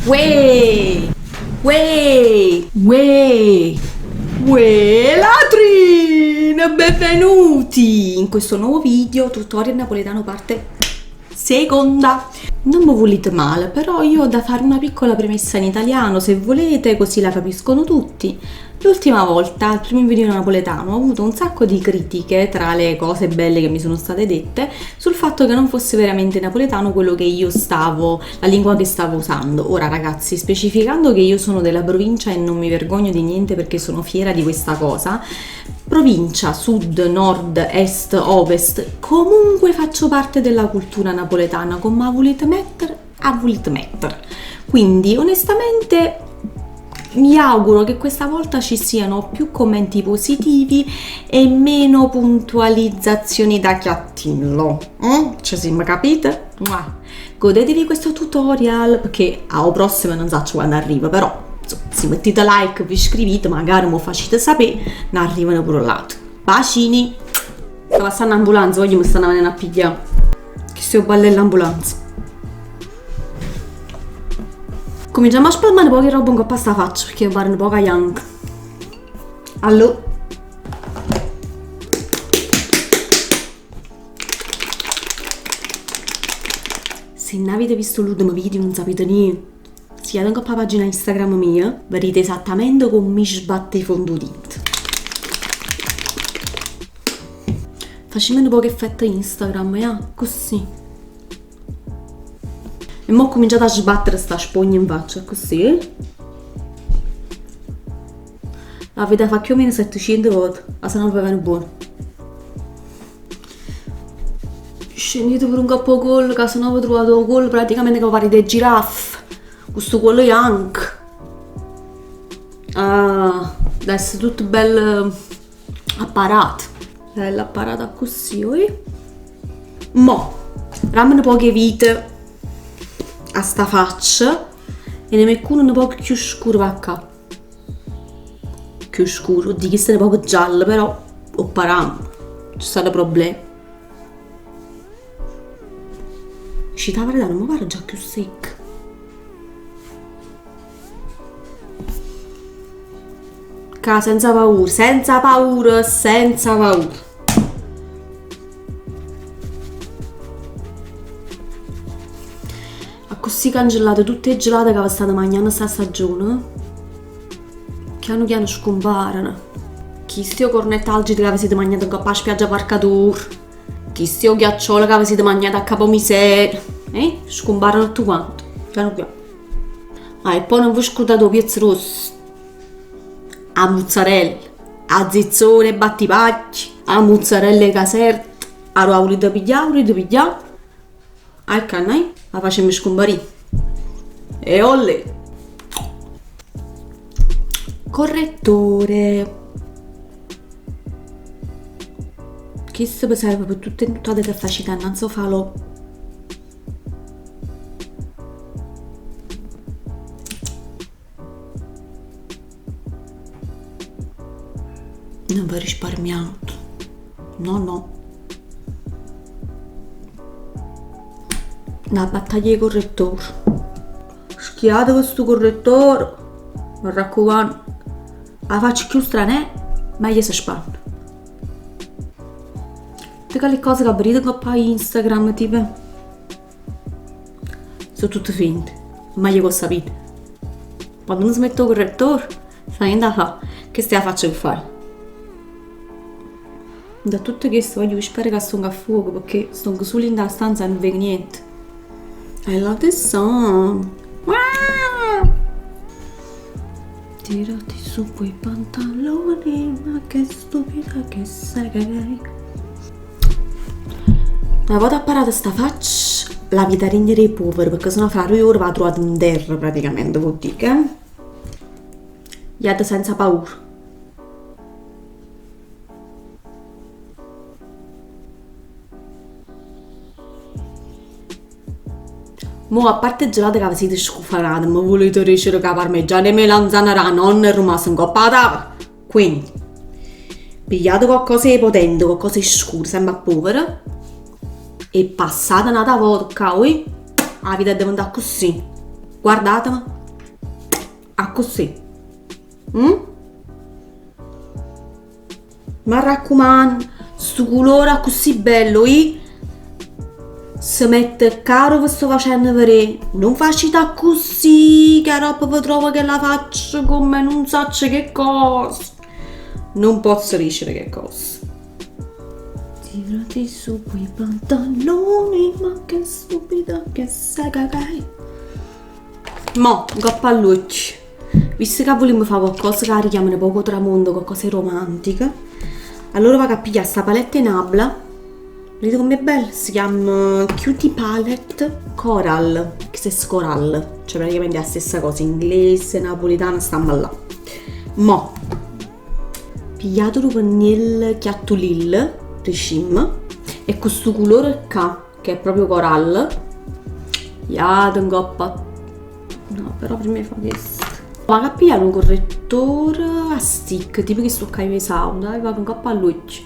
Uè! Uè! Uè! Uè ladrin! Benvenuti in questo nuovo video tutorial napoletano parte seconda. Non mi volete male, però io ho da fare una piccola premessa in italiano, se volete, così la capiscono tutti. L'ultima volta, al primo video napoletano, ho avuto un sacco di critiche, tra le cose belle che mi sono state dette, sul fatto che non fosse veramente napoletano quello che io stavo, la lingua che stavo usando. Ora ragazzi, specificando che io sono della provincia e non mi vergogno di niente perché sono fiera di questa cosa, provincia, sud, nord, est, ovest, comunque faccio parte della cultura napoletana, come 'a vulite mettere, 'a vulite mettere. Quindi onestamente mi auguro che questa volta ci siano più commenti positivi e meno puntualizzazioni da chiattillo. Mm? Ci siamo capite? Mua. Godetevi questo tutorial perché al prossimo non so quando arriva, però insomma, se mettete like, vi iscrivete, magari mi facete sapere, ne arrivano pure l'altro. Bacini! Sta passando l'ambulanza, voglio mi stanno venendo a pigliare. Che sto ballando l'ambulanza. Cominciamo a spalmare un po' di roba in coppa sta faccia perché mi pare un po' young. Allora. Se non avete visto l'ultimo video non sapete niente. Se andate in la pagina Instagram mia, vedete esattamente come mi sbatte i fondotinta. Facciamo un po' che effetto Instagram, ja? Così. E mo ho cominciato a sbattere sta spugna in faccia, così. La vedo fa più o meno 700 volte, ma se no va bene buono. Scendete per un capo collo, che se no vi trovate un collo praticamente che pare dei giraffe. Questo collo bianco. Ah, deve essere tutto bello apparato. Bello apparato così, oi. Mo, ramene poche vite a sta faccia e ne metto uno un po' più scuro va qua. Più scuro, di che è un po' giallo, però ho param. Ci stanno problemi. Ci la verità non mi pare già più secca. Ca senza paura, senza paura, senza paura. Così cancellate tutte le gelate che vi state mangiando sta stagione. Piano piano scomparano. Chi sto cornetto algidi che vi siete mangiato in coppa spiaggia Parcatur. Chi sto ghiacciolo che vi siete mangiato a Capomiseno. Eh? Scomparano tutto quanto. Piano piano. Ah, e poi non vi scordate il pezzo rosso. A mozzarella, a zizzone e battipacchi, a mozzarella e caserta. A volete pigliare, volete pigliare. Al canai la facciamo scomparire. E olle! Correttore. Questo serve per tutte le nottate che facite, non so farlo. Non vi risparmiate. No, no. Una battaglia di correttore. Schiate questo correttore. Mi raccomando. La faccia più strana è, meglio si spanna. Tutte quelle cose che aprite con Instagram, tipo. Sono tutte finte. Meglio che sapete. Quando non si mette il correttore, sa niente da fare. Che stai a faccia che fai? Da tutto questo voglio sperare che sto a fuoco perché sto solo in stanza e non vedo niente. I love this song. Wow! Tirati su quei pantaloni, ma che stupida che sei. Una volta apparata sta faccia, la vita rignere i poveri, perché sennò fra 2 ore va trovata in terra praticamente, vuol dire. Iate senza paura. Mo a parte gelate che vi siete scufanate, ma volete dire che la parmigiana e melanzana la nonna è rimasta in coppa a tavola. Quindi, pigliate qualcosa di potente, qualcosa di scuro, sempre a povera, e passate una volta, oi, la vita è diventata così. Guardatemi. Accussì. Mm? M'arraccumann, stu culore accussì bello, i se mette ccà arò ve sto facenn verè, nun facite accussì che aropp ve trovo chella faccia comme nun saccio che cos. Nun pozzo dicere che cos. Tirati su quei pantaloni, ma che stupida che sei che Mo, 'ncopp' a ll'uocchie, visto ca vulimmo fa qualcosa ca richiama nu poco 'o tramonto, qualcosa 'e romantico, allora vaco a piglià sta palette 'e Nabla, vedite comm'è bella? Si chiamma Cutie Palette Coral, chesta è Scoral, cioè praticamente è 'a stessa cosa, inglese, napulitano, stamm là. Mo, pigliate nu penniello chiattulillo, dicimm, e cu stu culore ccà, che è proprio coral, jate 'ncopp a. No, però primma 'e fa chesto. Vaco a piglià nu correttore a stick, tipo chisto ccà 'e Mesauda, e vaco 'ncopp a ll'uocchie.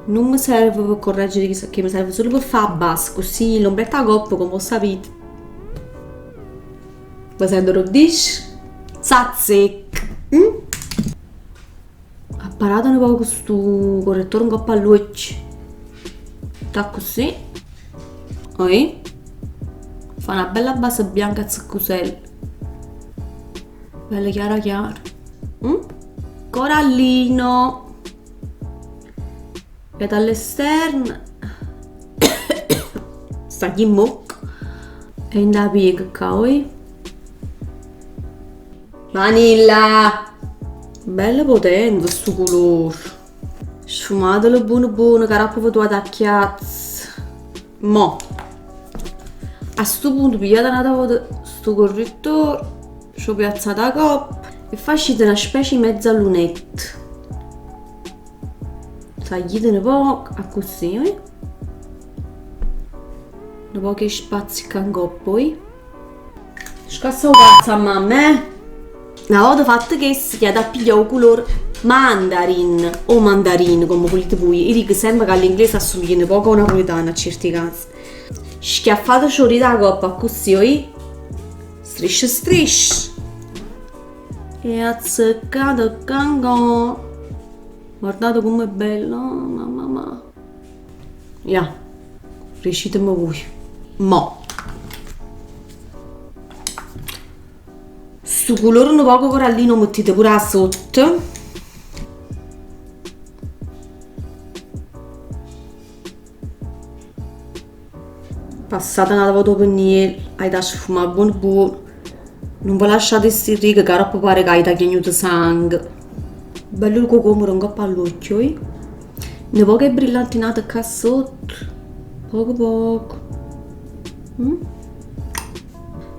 Nun me serve pe correggere chissà che, me serve solo pe fa 'a base, accussì l'ombretta 'a copp, comme 'o ssapite, ve sento d' 'o dicere, s'azzecca. Apparate nu poco stu correttore 'ncopp a ll'uocchie. Accussì. Oi. Fa na bella base bianca azzeccusella. Bella chiara chiara. Mm? Corallino. E dall'esterno sta chi 'mmocca e 'int' 'a piega ccà, oi. Vanilla! Bello potente stu culore. Sfumatelo buono buono ca aropp ve truvat 'a chiazza. Mo, a stu punto pigliate n'ata vota stu correttore, ce 'o piazzate 'a copp e facite na specie 'e mezza lunetta. Saglite nu poco, accussì, oi. Nu poco 'e spazio ccà 'ncoppa, oi. Scassa 'o cazzo a mamma, eh! Na vota fatto chesto, jate a piglià 'o culore mandarin o mandarino, comme vulite vuje. Io dico sempe ca l'inglese assomiglia nu poco 'o napulitano a cierti case. Schiaffatece 'o dito 'a coppa accussì, oì. Striscia striscia. E azzeccate ccà 'ncoppa. Guardate comm'è bello, mamma mà. Ja, diciteme vuje. Mo. Stu culore nu poco corallino 'o mettite pure 'a sotto. Passate n'ata vota 'o penniello, avite 'a sfumà buono buono. Nun ve lasciate sti righe ca aropp pare ca avite chiagnuto sangue. Bello il cocomero 'ncopp 'a ll'uocchio, oi. Nu poco 'e brillantinata ccà sotto, poco poco.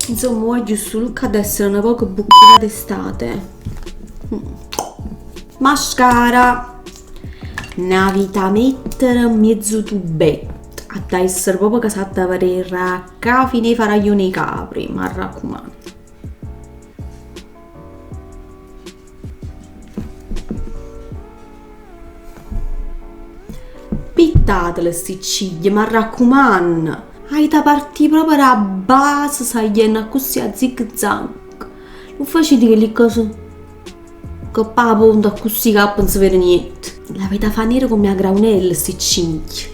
Insomma guagliù stu look adda essere nu poco bucchina d'estate. Mascara! N'avita mettere mmiezzo tubetto, adda essere proprio ca s'adda vedè ra ccà fino 'e faraglioni 'e Capri, m'arraccumanno. Pittatele sti ciglia, m'arraccumanno! Aita partì proprio d' 'a base saglienno accussì a zig zag. Nun facite chelli cose 'ncopp' 'a ponta accussì ca nun se vede niente. L'avita fa nere comme 'a graunella sti ciglia.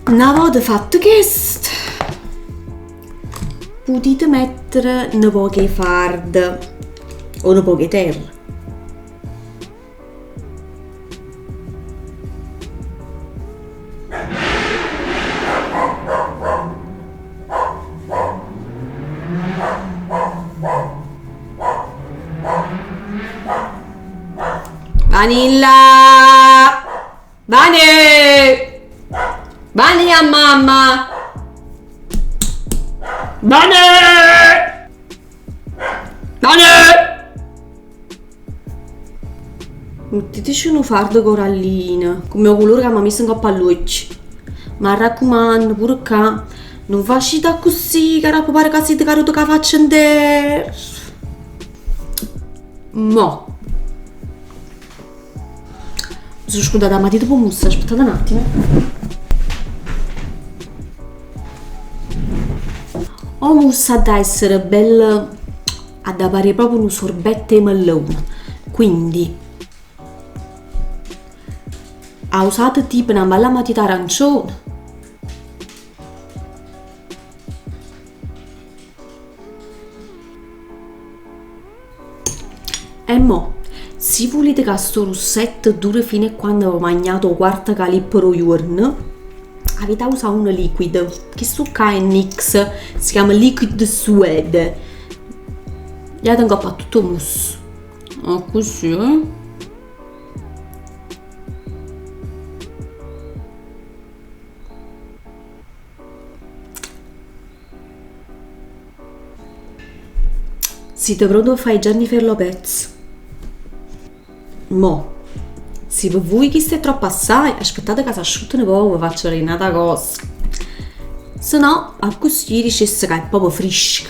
Na vota fatto chesto, putite mettere nu poco 'e fard o nu poco 'e terra. Vanilla! Vane! Vani a mamma! Vane! Vane! Mettetece nu fardo corallino, comme 'o colore che m'ha miso 'ncopp' all'uocchie. M'arraccumanno, pure ccà, nun facite accussì, che aropp pare ca site caduto cu 'a faccia 'nterra. Mo. Mi sono scordata la matita p' 'o musso, aspettate un attimo. O mousse adda essere bello, adda parè proprio nu sorbetto 'e mellone, quindi ausate tipo na bella matita arancione. E mo, si vulite ca sto russetto dura fino a quando ve magnate 'o quarto calippo d' 'o juorno, avite ausà uno liquido. Chistu ccà è NYX, si chiama Liquid Suede. Jate 'ncopp a tutto 'o musso. Accussì, eh. Site pronto pe fa 'e Jennifer Lopez? Mo, si pe vui chisto è troppo assai, aspettate ca s'asciutta nu poco, ve faccio vedè n'ata cosa. Se no, accussì dicesse ca è proprio frisco.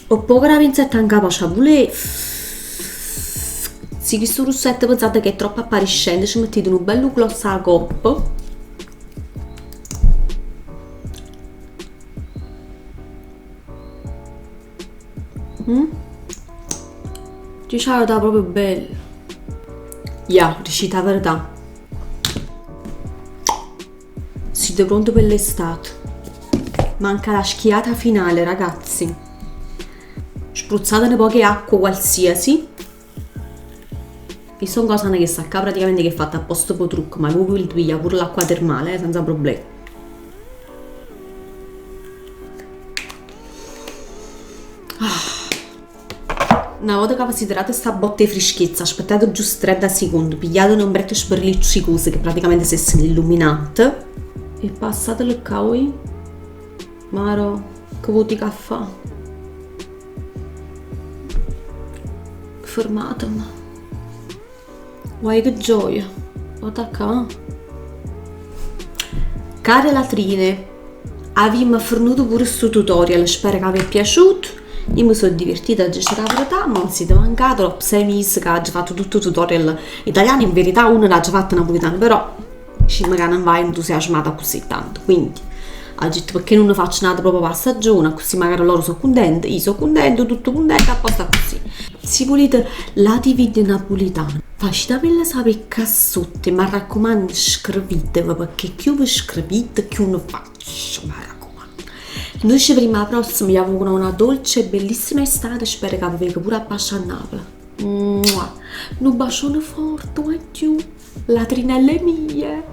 'O poco d' 'a pinzetta 'ncapa ce 'a vulev. Si chistu russetto pensate che è troppo appariscente, ce mettite nu bellu gloss 'a coppa. Dice 'a verità proprio bella. Ja, dicite 'a verità. Site pronte pe l'estate? Manca la schiata finale, ragazzi. Spruzzate nu poco 'e acqua qualsiasi. Io sto usanno chesta ccà praticamente che è fatta apposta p' 'o trucco, ma voi putite piglià pure l'acqua termale, senza problemi. Ah. Na volta che vi siete date sta botta 'e freschezza, aspettate giusto 30 secondi, pigliate un ombretto sbrilluccicoso che praticamente se l'illuminante e passatelo ccà, oi. Maro, che vuoi che fa? Fermatemi. Guai che gioia. Guarda ccà. Care latrine, abbiamo fornuto pure sto tutorial, spero che vi è piaciuto. Io mi sono divertita a dicere la verità, ma non siete mancato, dopo 6 mesi che ho fatto tutto il tutorial italiano, in verità uno l'ha già fatto napoletano, però diciamo che non vai entusiasmata così tanto, quindi ho detto perché non ne faccio nada proprio per la stagione, così magari loro sono contenti, io sono contento, tutto contento, a posto così. Se volete l'ati video napoletano, facetemelo sapere qua sotto, mi raccomando scrivetemi perché più vi scrivete più ne faccio, mi raccomando. Noi ci vediamo alla prossima, vi auguro una dolce e bellissima estate, spero che vi venga pure a pascià a Napoli. Mua. Un bacione forte, addio, latrinelle mie.